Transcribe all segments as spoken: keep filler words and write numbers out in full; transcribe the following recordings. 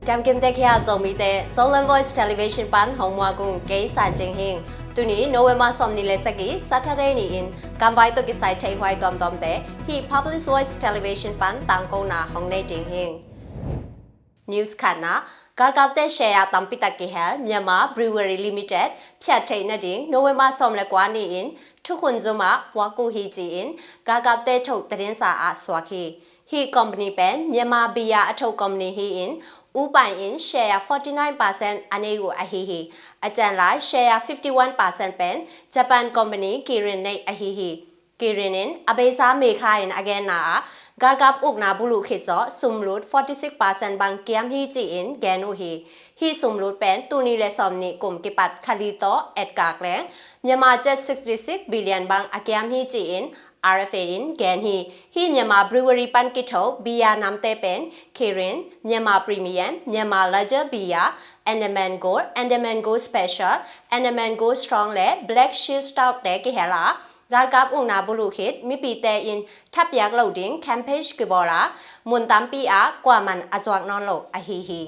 Dam kim tek hia Zomite, Zoland Voice Television pan hong muak ung, kei San Cing Hing. Tuni November sawmnih le sagih Saturday ni-in gamvai tawh kisai theihhuai tuamtuamte hih Public Voice Television pan tangkona hong nei ding hing. News khatna, galkapte share tampitak kihel Myanmar Brewery Limited phiat theih nading November sawm le kua ni-in thukhun zum ah puak uh hi ci-in galkapte thoh tadinsa ah suak hi. Hih company pen Myanmar beer a thoh company hi-in U Pai in share forty nine percent a nei uh ahi hi. A cianlai share fifty one percent pen Japan company Kirin neih ahi hi. Kirin in a beisa May kha in a genna ah galkap ukna buluh khit zawh sumlut forty six percent bang kiam hi ci-in gen uh hi. Hih sumlut pen tul nih le sawmnih kum kipat kha li tawh etkak leng Myanmar kyat sixty six billion bang a kiam hi ci-in R F A in gen hi. Hih Myanmar Brewery pan kithoh beer namte pen Kirin, Myanmar Premium, Myanmar Lager Beer, Andaman Gold, Andaman Gold Special, Andaman Gold Strong le Black Shield Stout te kihel a, galkap ukna buluh khit mipite in thapiak loh ding campaign kibawl a, mun tampi ah kuaman a zuak nawn lo ahi hi.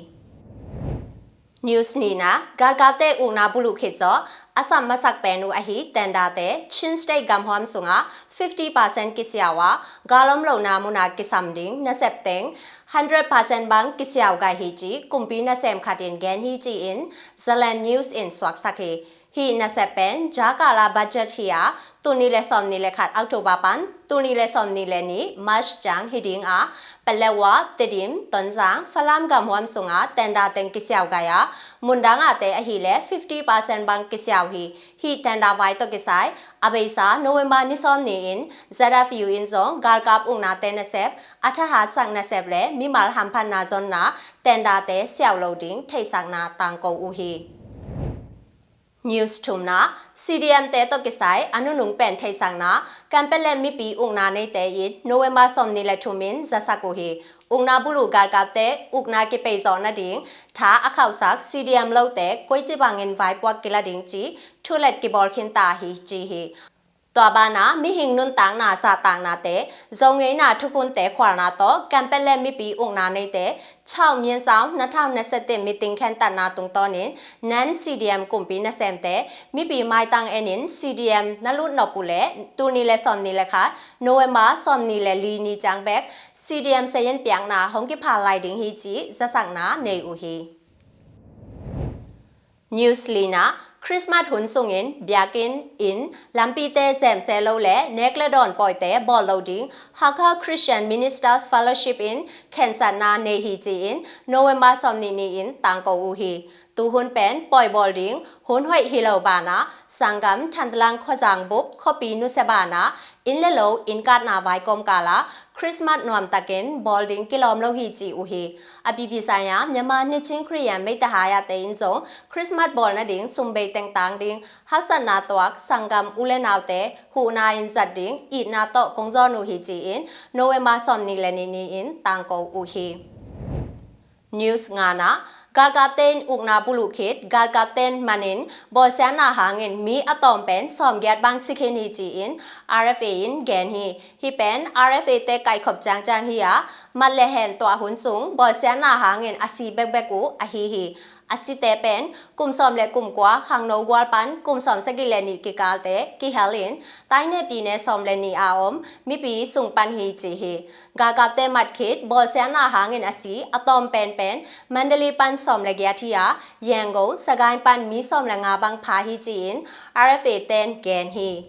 News nihna, galkapte ukna buluh khit zawh a sam masak pen uh ahi tenderte Chin State gamhuam sungah fifty percent kisiau a, gal om lohna munah kisam ding nasep teng hundred percent bang kisiau gai hi ci kumpi nasem khat in gen hi ci-in Zaland News in suaksak hi. Hih nasep pen jakala budget hi a, tul nih le sawmnih le khat October pan tul nih le sawmnih le nih March ciang hi ding a, Paletwa, Tedim, Tonzang, Falam gamhuam sungah tender teng kisiau gai a, mundang ahte ahileh fifty percent bang kisiau hi. Hih tender vai tawh kisai a beisa November ni sawm ni-in Z F U in zong galkap uknate nasep, a thahatsak nasep le mimal hamphatna zonna tenderte siau lo ding theihsakna tangko uh hi. News thumna, C D M te tawh kisai a nunung pen theihsakna, Kanpetlet mipi ukna neite in November sawmnih le thum in zasak uh hi. Ukna buluh galkapte ukna kipeizawh nading tha a khauhsak C D M lote koici bangin vaipuak kila ding ci thulet kibawl khinta hi ci hi. Tua banah mihing nuntakna zahtaknate, zongeina thukhunte khualna tawh Kanpetlet mipi ukna neite Chau Myen Sau na thau na sete meeting khentatna tungtawnin nan C D M kumpi nasemte mipi maitang enin C D M na lut nop uhleh tul nih le sawmnih le khat November sawmnih le li ni ciang bek C D M sayin piakna hong kiphal lai ding hi ci zasakna nei uh hi. News lina, Christmas hun sungin biakinn, inn, lampite zemse lo le nek le dawn pawite bawl lo ding Hakha Christian Ministers Fellowship in khensatna nei hi ci-in November sawmnih ni-in tangko uh hi. Tuhun pen pawi bawl ding hun hoih hi lo banah Sangam Thantlang khuazang bup khuapi nusia banah inn le lo innkatna vai kawmkal ah Christmas nuamtakin bawl ding kilawm lo hi ci uh hi. A pipi saya Myanmar Nichin Khristian meita hai ahte in zong Christmas bawl nading sumbei tengtang ding haksatna tuak sanggam u le naute huhna in zat ding itna tawh kong zawn uh hi ci-in November sawmnih le nih ni-in tangko uh hi. News ngana, galkapte in ukna buluh khit galkapte in manin bawlsiatna hangin mi a tawm pen sawmgiat bang si khin hi ci-in R F A in gen hi. Hih pen R F A te kaihkhop ciangciang hi a, mat le hen tuah hun sung bawlsiatna hangin a si bekbek uh ahi hi. A site pen kum sawm le kum kua khangno gual pan kum sawm sagih le nih kikalte kihel in taine pine sawm le nih a om mipi sung pan hi ci hi. Galkapte mat khit bawlsiatna hangin a si a tawm penpen Mandalay pan sawm le giat hi a, Yangon, Sagaing pan mi sawm le nga bang pha hi ci-in R F A ten gen hi.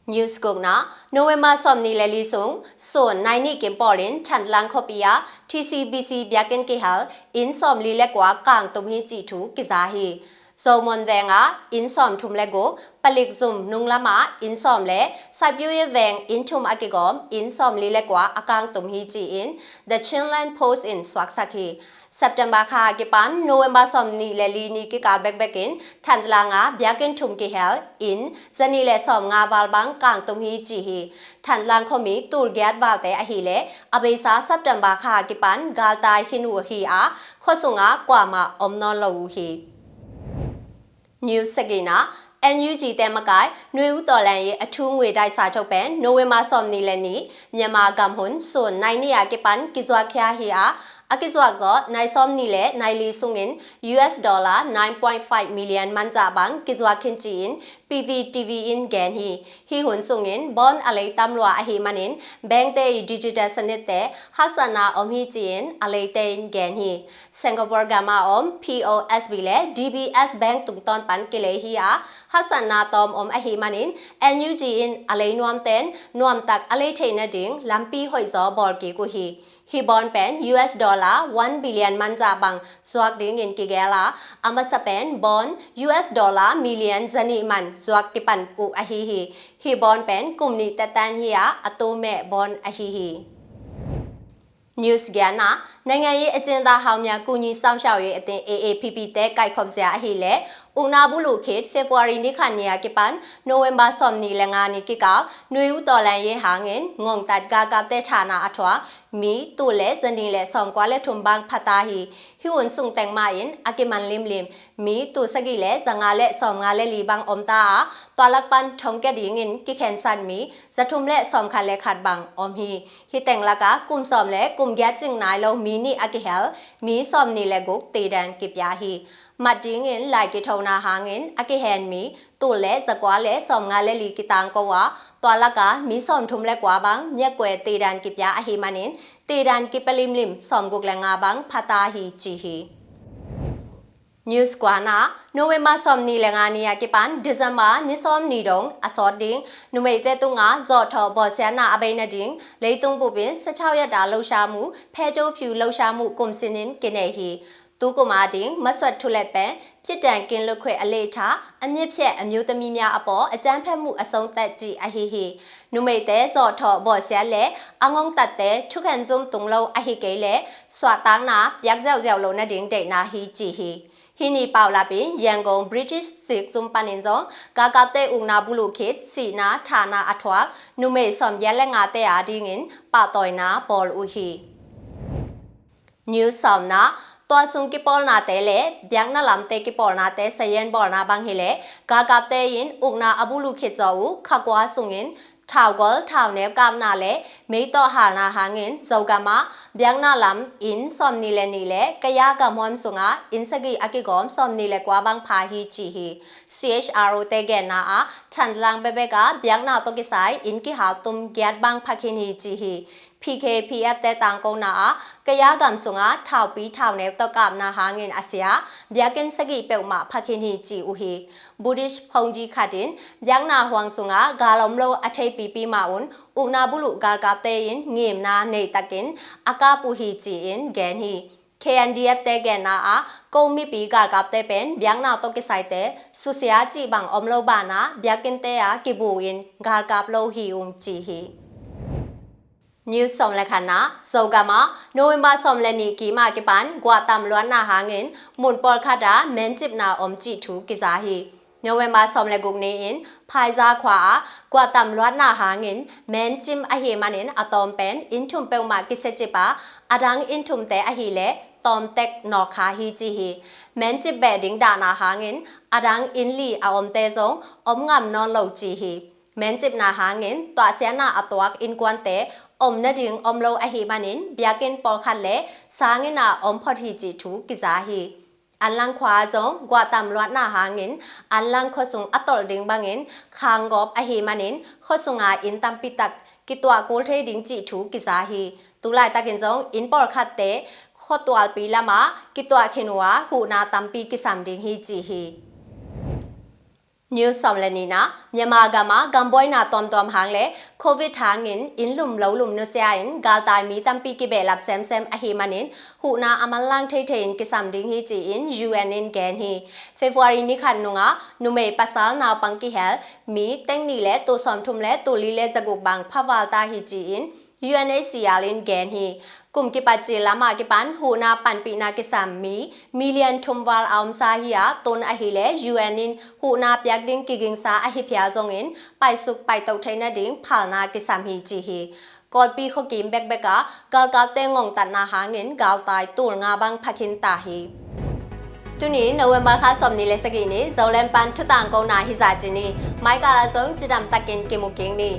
News gukna, November sawmnih le li sung sun nai nih kim pawlin Thantlang khuapi ah T C B C biakinn kihel inn sawmli le kua kangtum hi cih thu kiza hi. Zomuan veng ah inn sawmthum le guk, Palik zum nunglam ah inn sawm le Saipyoye veng inn thum a kigawm inn sawmli le kua a kangtum hi ci-in The Chinland Post in suaksak hi. September kha a kipan November sawmnih le li ni kikal bekbekin Thantlang ah biakinn thum kihel inn zanih le sawmnga val bang kangtum hi ci hi. Thantlang khuami tul giat valte ahileh a beisa September kha a kipan galtai khin uh hi a, khuasungah kuamah om nawn lo uh hi. News sagihna, N U G te makai nui uh tawh leng i a thu nguidai sa cho pen November sawmnih le ni Myanmar gam hun sun nai ni a kipan kizuakkhia hi a, A kizuak zawh nai sawm nih le nai li sungin U S dollar nine point five million manzah bang kizuak khin ci-in P V T V in gen hi. Hih hun sungin bond a lei tam lua ahih manin bankte i digital sanitte haksatna om hi ci-in a leite in gen hi. Singapore gam a om P O S B le D B S Bank tungtawn pan kilei hi a, haksatna tawm om ahih manin N U G in a lei nuamten nuamtak a lei theih nading lampi hoihzaw bawl kik uh hi. Hih bond pen U S dollar one billion manzah bang zuak dingin kigel a, a masa pen bond U S dollar million zanih man zuak kipan uh ahi hi. Hih bond pen kum nih tetan hi a, a tumeh bond ahi hi. News giatna, နိုင်ငံရေးအကျဉ်းသားဟောင်းများကူညီစောင့်ရှောက်ရေးအသင်း A A P P တဲကိုက်ခုံစရာအဟိလဲ့ ဥကနာဘူးလူခေတ် February နိခတ်နေရာကပန် November စောင့်နေလငါနေကက နွေဦးတော်လှန်ရေးဟောင်းငင် ငုံတတ်ဂါကပ်တဲဌာနအထွာ မီတူလဲ့ဇနီလဲ့စောင့်ကွာလဲ့ထုံဘန်းဖတ်တာဟိ ဟိဝွန်စုံတဲင်မအင် အကမန်လိမ်လိမ် မီတူစဂီလဲ့ဇငါလဲ့စောင့်ငါလဲ့လီဘန်းအုံတာ တွာလကပန်ထုံကဲဒိငင် ကီခဲန်ဆတ်မီ ဇထုံလဲ့စောင့်ခါလဲ့ခတ်ဘန်းအုံဟိ Hih teng lak ah kum sawm le kum giat cing nai lo mi nih a kihel mi sawm nih le guk tedan kipia hi. Mat dingin lai kithona hangin a kihen mi tul le zakua le sawm nga le li kitang ko ah, tua lak ah mi sawm thum le kua bang miakue tedan kipia ahih manin tedan kipalimlim sawm guk le nga bang phata hi ci hi. News kuana, November sawm nih le nga ni a kipan December ni sawm nih dong a sawt ding numeite tunga zawhthawh bawlsiatna a bei nading leitung bupin စက်ခြောက်ရက်တာလှုပ်ရှားမှု ဖဲကြိုးဖြူလှုပ်ရှားမှု kum sinin kinei hi. Tukum a ding masuat thulet pen ပြစ်ဒဏ်ကင်းလွတ်ခွင့်အလေ့အထ အမြစ်ဖြတ်အမျိုးသမီးများအပေါ်အကြမ်းဖက်မှုအဆုံးသတ် ci ahi hi. Numeite zawhthawh bawlsiat le a ngongtatte thukhen zum tung lo ahi kei le suahtakna piak ziauziau lo nading deihna hi ci hi. Hih ni paulap in Yangon British Sikh zum panin zong galkapte ukna buluh khit sihna thahna a thuak numei sawm giat le ngate a dingin pahtawina bawl uh hi. News sawmna, tualsung kipawlnate le biakna lamte kipawlnate sayen bawlna bang hileh galkapte in ukna a buluh khit zaw uh khakua sungin thaugol thauneu kapna le meitawh halna hangin Zogam ah biakna lam inn sawm nih le nih le kaya gamhuam sungah inn sagih a kigawm sawm nih le kua bang pha hi ci hi. C H R O te genna ah Thantlang bekbek ah biakna tawh kisai inn kihal tum giat bang pha khin hi ci hi. P K P F te tangkona ah kaya gam sungah thaupi thauneu tawh kapna hangin a sia biakinn sagih peuhmah pha khin hi ci uh hi. Buddhist phongji khat in biakna huang sungah gal om lo a theipipi mah un ukna buluh galkapte in ngimna neitakin a kap uh hi ci-in gen hi. K N D F te genna ah Kong mipi galkapte pen biakna tawh kisaite susia cih bang om lo banah biakinnte ah kibu in galkap lo hi ung ci hi. News sawm le khatna, Zogam ah November sawm le nih kim a kipan guahtam luatna hangin mun pawlkhat ah mencipna om cih thu kiza hi. November sawm le guk ni-in Phaiza khua ah guahtam luatna hangin mencim ahih manin a tawm pen inn thum peuhmah kisiacip ah a dang inn thumte ahileh tawmtek nawkkha hi ci hi. Mencip beh ding dahna hangin a dang inn li a omte zong om ngam nawn lo ci hi. Mencipna hangin tuahsiatna a tuak innkuante om nading om lo ahih manin biakinn pawlkhat le sanginn ah om phot hi cih thu kiza hi. Anlang khua zong guahtam luatna hangin Anlang khuasung a tolh ding bangin khanggawp ahih manin khuasunga inn tampitak kituah kul thei ding cih thu kiza hi. Tulaitakin zong inn pawlkhatte khuatualpi lamah kituah khin uh a huhna tampi kisam ding hi ci hi. News sawm le nihna, Myanmar gam ah gambuaina tuamtuam hang le Covid hangin inn lum lo lum nusia in galtai mi tampi kibehlap semsem ahih manin huhna a manlang theithei in kisam ding hi ci-in U N in gen hi. February ni khat nungah numei pasal naupang kihel mi teng nih le tul sawmthum le tul li le zaguk bang phavalta hi ci-in U N H C R in gen hi. Kum kipat cil lamah kipan huhna panpihna kisam mi million thum val a omsa hi a, tun ahileh U N in huhna piak ding kigingsa ahi phial zongin paisuk paitoh thei nading phalna kisam hi ci hi. Kawlpi khuakim bekbek ah galkalte ngongtatna hangin galtai tul nga bang phakhin ta hi. Tuni November kha sawm nih le sagih ni Zoland pan thutang kona hizah ci ni. Maikal ah zong cidamtakin kimu kik ni.